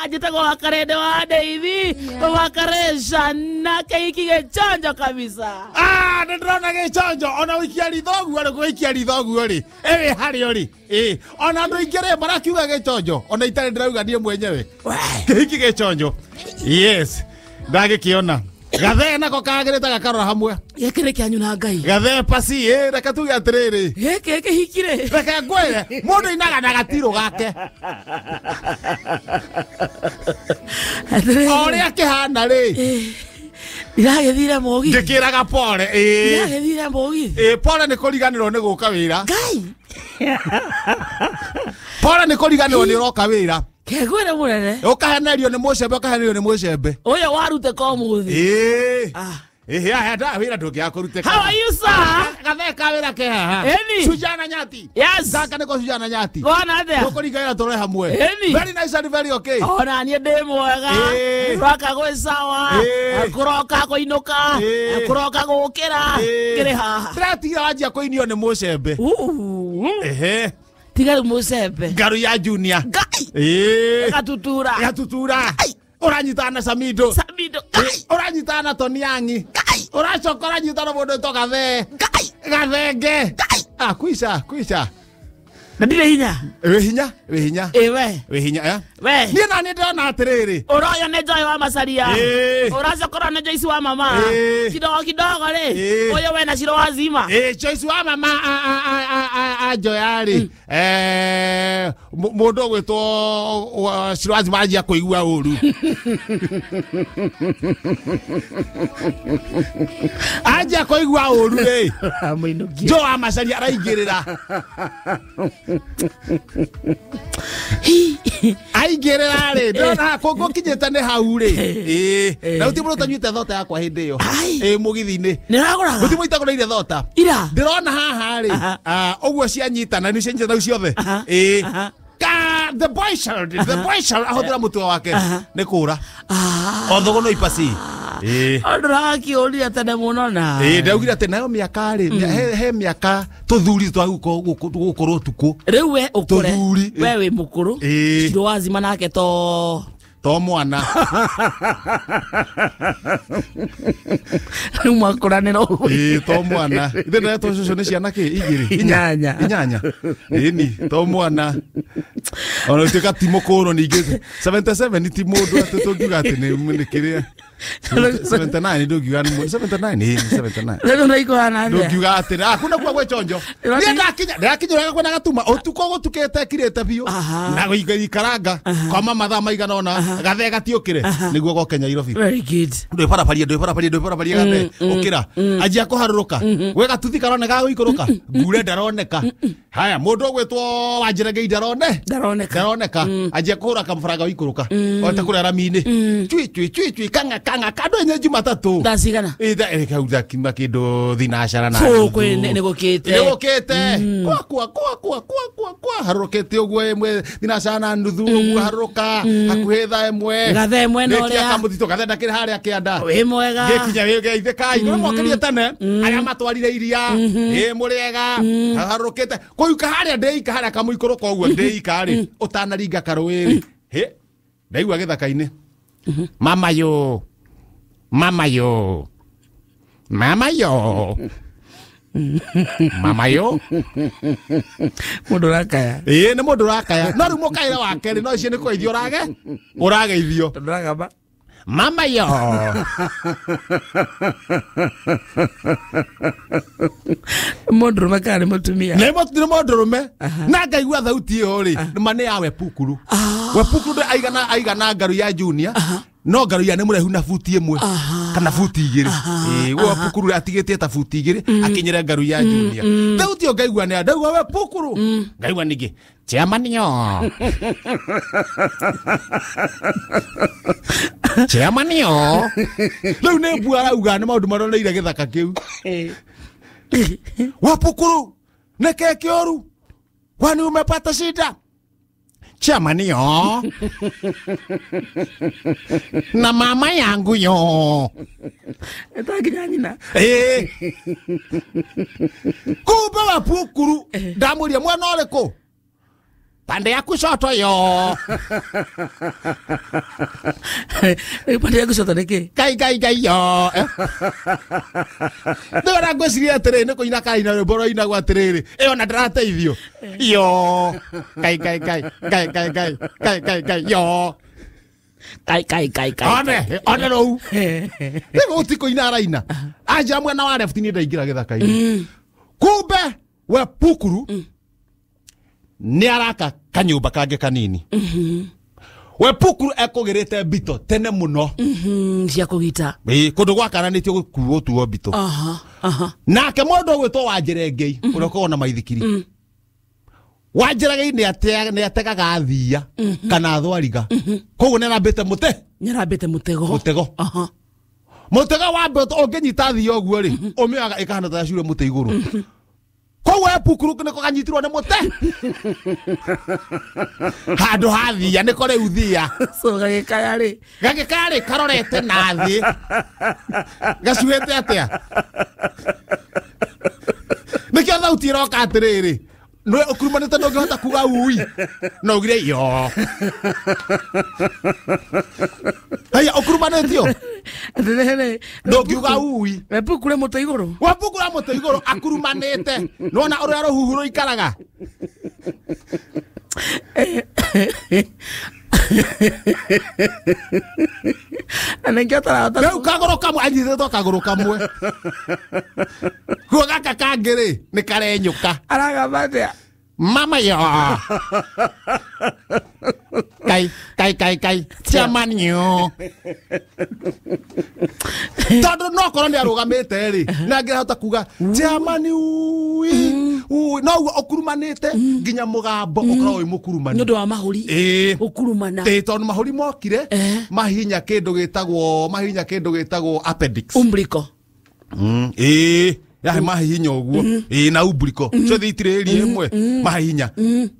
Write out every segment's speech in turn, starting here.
Njĩtagwo Wakarende wa Ndeithi Wakaresha na kĩhiki gĩchonjo kabisa. Ah, nĩ ndĩrona gĩchonjo ona ũikia ritho ũguo rĩ, gũikia ritho ũguo rĩ, ĩrĩ harĩa ũrĩ. Ĩ, ona andũ aingĩ rĩ marakiuga gĩchonjo, ona itarĩ ndĩrauga niĩ mwenyewe. Kĩhiki gĩchonjo. Yes, ndagĩkĩona. Gathee nako kagĩrĩte gakarora hamwe. Gĩkĩ nĩ kĩanyu na Ngai. Gathee pasi, ĩ, reke tuge atĩrĩrĩ. Gĩkĩ kĩhiki rĩ. Reke ngwĩre, mũndũ ainaga na gatirũ gake. O ũrĩa kĩhana rĩ. Ndĩragĩthire mũgithi. Ngĩkĩraga pole, ĩ. Ndĩragĩthire mũgithi. Ĩ, pole nĩ kũriganĩrwo nĩ gũka wĩra. Ngai. Pole nĩ kũriganĩrwo nĩ ũroka wĩra. Kegwĩre mũnene. Ũkahenerio nĩ mũcembe, ũkahenerio nĩ mũcembe. Ũyũ warutĩka ũmũthĩ. Ĩ. Ah. Ĩ, aya nda wĩra ndũngĩaga kũrutĩka. How are you, sir? Gathee ka wĩra ke haha. Ĩni. Sujana Nyati. Yes. Gaka nĩko Sujana Nyati. Bwana atĩa? Tũkũringa wĩra tũrore hamwe. Ĩni. Very nice and very okay. Ona niĩ ndĩ mwega. Ĩ. Roka gwĩ sawa. Ĩ. Kũroka kũinũka. Ĩ. Kũroka gũkĩra. Ĩ. Kĩrĩ haha. Ndĩratigĩra wanjia kũinio nĩ mũcembe. Ehe. Tiga rĩu mũcembe. Ngaru ya Junior. Ngai. Ĩ. Gatutura. Gatutura. Ũranyitana na Samido. Samido. Ngai. Ũranyitana na Toniangi. Ngai. Ũracoka ũranyitana na mũndũ wĩtwo Gathee. Ngai. Gathenge. Ngai. Ah, kwisha, kwisha. Na ndirĩ hinya. Wĩ hinya, wĩ hinya. Ĩ we. Wĩ hinya, eh? We. Niĩ na nĩ ndĩrona atĩrĩrĩ. Ũroyo nĩ Joy wa Macaria. Ĩ. Ũracokorwo nĩ Joyce wa mama. Ĩ. Kidogo kidogo rĩ. Ĩ. Ũyũ we na Ciro wa Zima. Ĩ, Joyce wa mama a Joya rĩ. Mũndũ ũgwĩtwo Ciro wa Zima anjia kũigua ũru. Anjia kũigua ũru rĩ. Amũinũkia. Joe wa Macaria araingĩrĩra. Aingĩrĩra rĩ, ndĩrona kũngũkinyĩte nĩ hau rĩ. Ĩ, na gũtirĩ mũndũ ũtanyuĩte thota yakwa hĩndĩ ĩyo. Ai. Ĩ, mũgithi-inĩ. Nĩ ũragũraga? Gũtirĩ mũndũ itagũrĩire thota. Ira. Ndĩrona haha rĩ, Aha. ũguo cianyitana, nĩ cianyitana ciothe. Aha. Ĩ. Aha. Ka the boy child, the boy child ahũthĩra mũtwe wake Aha. nĩ kũra. Ah. O thũgũ no ipasi. Ĩ. Ndũrakĩũrire tene mũno na. Ĩ, ndaugire atĩ nayo mĩaka rĩ, he mĩaka tũthuri twa gũkorwo ũtukũ. Rĩu we ũkũre. Tũthuri. We wĩ mũkũrũ. Ĩ. Ciro wa Zima nake to To mwana. Rĩu mwakũranĩra ũguo. Ĩ, to mwana. Ithe ndĩretwo cũcũ nĩ ciana kĩ? Igĩrĩ? Inyanya. Inyanya. Ĩni, to mwana. Ona ũtuĩka ti mũkũrũ ningĩ. 77 ti mũndũ atĩ tũngiuga atĩ nĩ kĩrĩa. 79 ndũngiuga nĩ mũndũ. 79, ĩ, nĩ 79. Rĩu ũraikũhana atĩa? Ndũngiuga atĩ, kuna kuwa gwĩ chonjo. Ĩrona- Niĩ ndakinya, ndĩrakinyĩra wega kwĩna gatuma. Ũtukũ gũtukĩte kirĩte biũ. Aha. Na gũikaranga. Koma mathaa maigana ũna. Gathee gatiũkĩre. Nĩguo goke Nairobi. Very good. Ndwĩbarabaria, ndwĩbarabaria, ndwĩbarabaria gathee. Ũkĩra. Anjia kũharũrũka. Gwĩ gatuthi karoneka gagũikũrũka. Ngure ndaroneka. Haya, mũndũ ũgwĩtwo Wanjĩrĩgei ndarone. Ndaroneka. Ndaroneka. Anjia kũhũra kamũbaranga gũikũrũka. Ota kũrĩa rami-inĩ. Cui, cui, cui, cui, kanga, kanga. Kandũ enye Jumatatũ. Thaa cigana? Ĩ, kau ndakiuma kĩndũ thinacara na Bũ, nuthu. kwĩ nĩ gũkĩte. Nĩ gũkĩte. Kwa, kwa, kwa, kwa, kwa, kwa, kwa. Harũrũkĩte ũguo ĩmwe thinacara na nuthu ũguo harũrũka. Hakuhĩ thaa ĩmwe. Gathaa ĩmwe na Rĩkia ũrĩa. kamũthitũ, gathaa ndakĩrĩ harĩa kĩanda. Wĩ mwega. Gĩkinya gĩgeithĩkai. Nĩ mokĩrie tene. Arĩa matwarire iria. Ĩ, mũrĩega. Harũrũkĩte. Kũu harĩa ndĩika harĩa kamũikũrũka ũguo ndĩika rĩ. Ũtanaringa karũĩ rĩ. Hĩ, ndaigua gĩthaka-inĩ. Mama yo. Mama yo. Mama yo. Mama yo. Mũndũ ũrakaya. Ĩ, nĩ mũndũ ũrakaya. No rĩu mũkaĩre wake rĩ, no icio nĩ kũgeithio ũrage? Ũrageithio. Ndũragamba. Mama yo. Mũndũ ũrũme kana nĩ mũtumia? Nĩ mũndũrũme. Na ngaigua thauti ĩyo rĩ, ma nĩ ya Wepukuru. Wepukuru ndĩ aigana ngaru ya Junior. No ngaru ya nĩ mũraihu na buti ĩmwe. Kana buti igĩrĩ. Ĩ, we Wepukuru atigĩtie ta buti igĩrĩ, akinyĩre ngaru ya Junior. Thauti ĩyo ngaigua nĩ ya, ndaigua Wepukuru. Ngaigua ningĩ, Chairman yo. Chairman yo. Rĩu nĩ mbua arauga nĩ maũndũ maroneire gĩthaka kĩu. Wepukuru, nĩkĩ kĩũru? Kwani umepata shida? Chairman yo. Na mama yangu yo. Ĩtanginya nyina. Ĩ. Kumbe Wepukuru ndamũria mwana ũrĩkũ? Pande ya kushoto yo. Pande ya kushoto nĩkĩ? Kai kai kai yo. Rĩu ona ngwĩciria atĩrĩrĩ nĩ kũina kaina rwĩmbo rũinagwo atĩrĩrĩ ĩyo na ndĩrateithio yo kai kai kai kai kai kai kai kai kai yo kai kai kai kai one one rũu rĩu ti kũina araina anjĩra mwena wa left niĩ ndaingĩra gĩthaka-inĩ kumbe we pukuru nĩ araka kanyũmba kangĩ kanini. We pukuru ekũgĩrĩte mbito tene mũno cia kũgita kũndũ gwakaranĩtio gũtuo mbito. Nake mũndũ ũgwĩtwo Wanjĩrengei ũrĩa ũkoragwo na maithikiri. Wanjĩrengei nĩ ategaga thia kana thwariga koguo nĩ arambĩte mũtĩ nĩ arambĩte mũtego mũtego mũtego wa mbito ũngĩnyita thia ũguo rĩ ũmĩoyaga ĩkahana ta yacure mũtĩ igũrũ koguo epukuru nĩko kanyitirwo nĩ mũtĩ handũ ha thia nĩko rĩu thia so gagĩkaya rĩ gagĩkaya rĩ karorete na thĩ gacuhĩte atĩa nĩkĩo thauti ĩroka atĩrĩrĩ nĩwe ũkurumanĩte ndũngĩhota kuga ui no ugire yo haya ũkurumanĩtio ndũngiuga ui wepukure mũtĩ igũrũ wepukura mũtĩ igũrũ akurumanĩte nĩwona ũrĩa rũhuhu rũikaraga rĩu kagũrũ kamwe anyitĩtwo kagũrũ kamwe guo gaka kangĩ rĩ nĩ karenyũka aragamba atĩa mama yo kai kai kai kai chairman yo tondũ no korwo nĩ arũgamĩte rĩ na angĩhota kuga chairman ui ui no ũguo ũkurumanĩte nginya mũgambo ũkoragwo wĩ mũkurumanu nĩ ũndũ wa mahũri ũkurumana tondũ mahũri mokire mahihinya kĩndũ gĩtagwo mahihinya kĩndũ gĩtagwo appendix umbilical yahe mahihinya ũguo na umbilical ciothe itirĩ ĩmwe mahihinya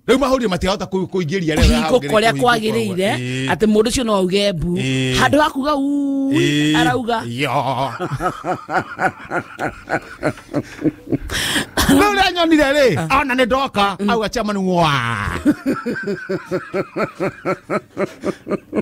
rĩu mahũri matirahota kũingĩria rĩera kũhingũka ũrĩa kwagĩrĩire atĩ mũndũ ũcio no auge mbu handũ ha kuga ui arauga yo rĩu rĩa nyonire rĩ ona nĩ ndoka auga chairman wa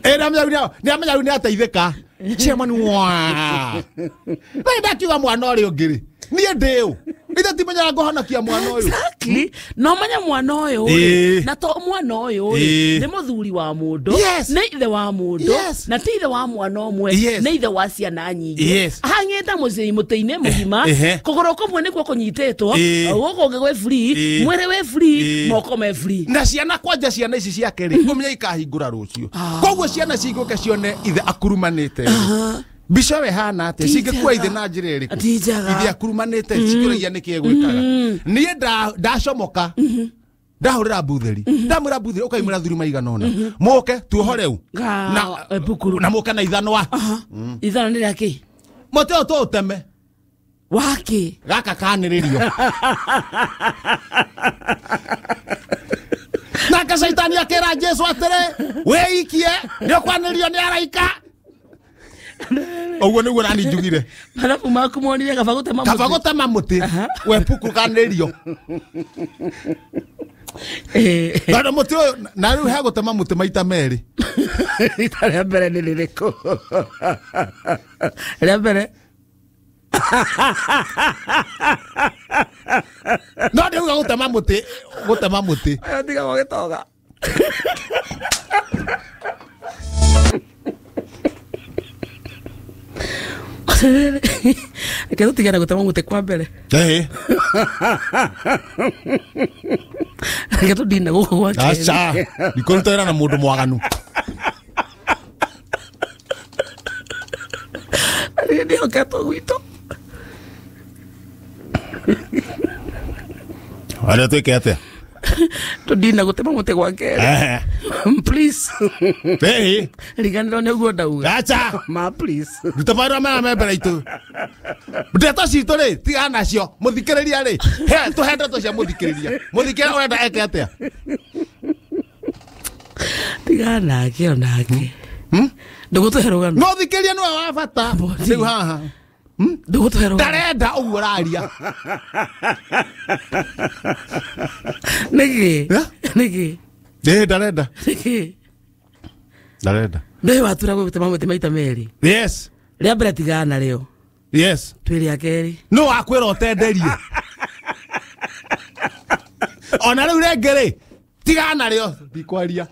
nĩ amenya rĩu nĩ ateithĩka chairman wa na ndakiuga mwana ũrĩa ũngĩ rĩ niĩ ndĩ ũ ithe timenyaga ngũhonokia mwana ũyũ exactly no menya mwana ũyũ rĩ na to mwana ũyũ rĩ nĩ mũthuri wa mũndũ nĩ ithe wa mũndũ na ti ithe wa mwana ũmwe nĩ ithe wa ciana nyingĩ ahang'ĩte mũciĩ mũtĩ-inĩ mũgima kũgũrũ kũmwe nĩkuo kũnyitĩtwo gũkũ ũngĩ gwĩ free mwĩrĩ wĩ free moko me free na ciana kwanja ciana ici ciake rĩ ũmenye ikahingũra rũciũ koguo ciana cingũke cione ithe akurumanĩte mbica ĩyo ĩhana atĩa cingĩkua ithe na njĩra ĩrĩkũ ithe akurumanĩte cikĩũragia nĩkĩ egwĩkaga niĩ ndacomoka ndahũrĩra mbuthĩri ndamwĩra mbuthĩri ũkaimĩra thuri maigana ũna mũke tuoho rĩu na mũke na ithanwa ithanwa nĩ rĩa kĩ mũtĩ ũyũ tũũteme wakĩ gaka kanĩrĩrio nake caitani akĩra Jesũ atĩrĩ wĩikie nĩ ũkwanĩrĩrio nĩ araika ũguo nĩguo nani njugire mathabu maku monire kaba gũtema mũtĩ kaba gũtema mũtĩ wepuku kanĩrĩrio tondũ mũtĩ ũyũ na rĩu he gũtema mũtĩ maita merĩ rita rĩa mbere nĩ rĩrĩkũ rĩa mbere no ndĩuga gũtema mũtĩ gũtema mũtĩ tiga gũgĩtoga Reke tũtigane gũtema mũtĩ kwa mbere reke tũndine gũkũ gwa kerĩ aca ndikũruta wĩra na mũndũ mwaganu niĩ ndĩhoketwo gwitũ arĩa twĩke atĩa tũndine gũtema mũtĩ gwa kerĩ please riganĩrwo nĩ ũguo ndauga aca ma please ruta marũa marĩa me mbere itũ ndeto citũ rĩ tigana nacio mũthikĩrĩria rĩ tũhe ndeto cia mũthikĩrĩria mũthikĩrĩria ũrenda eke atĩa tigana nake onake ndũgũtũhe rũgano no thikĩrĩria nĩwe wa bata rĩu haha ndũgũtũhe rũgano ndarenda ũguo ũraria nĩkĩ nĩkĩ Ndarenda. Ndarenda. Ndũĩ watura gũtema mũtĩ maita merĩ. Yes. Rĩa mbere tigana narĩo. Yes. Twĩ rĩa kerĩ. No wakwĩra ũtenderie. Ona rĩu rĩngĩ rĩ tigana narĩo ndikwaria.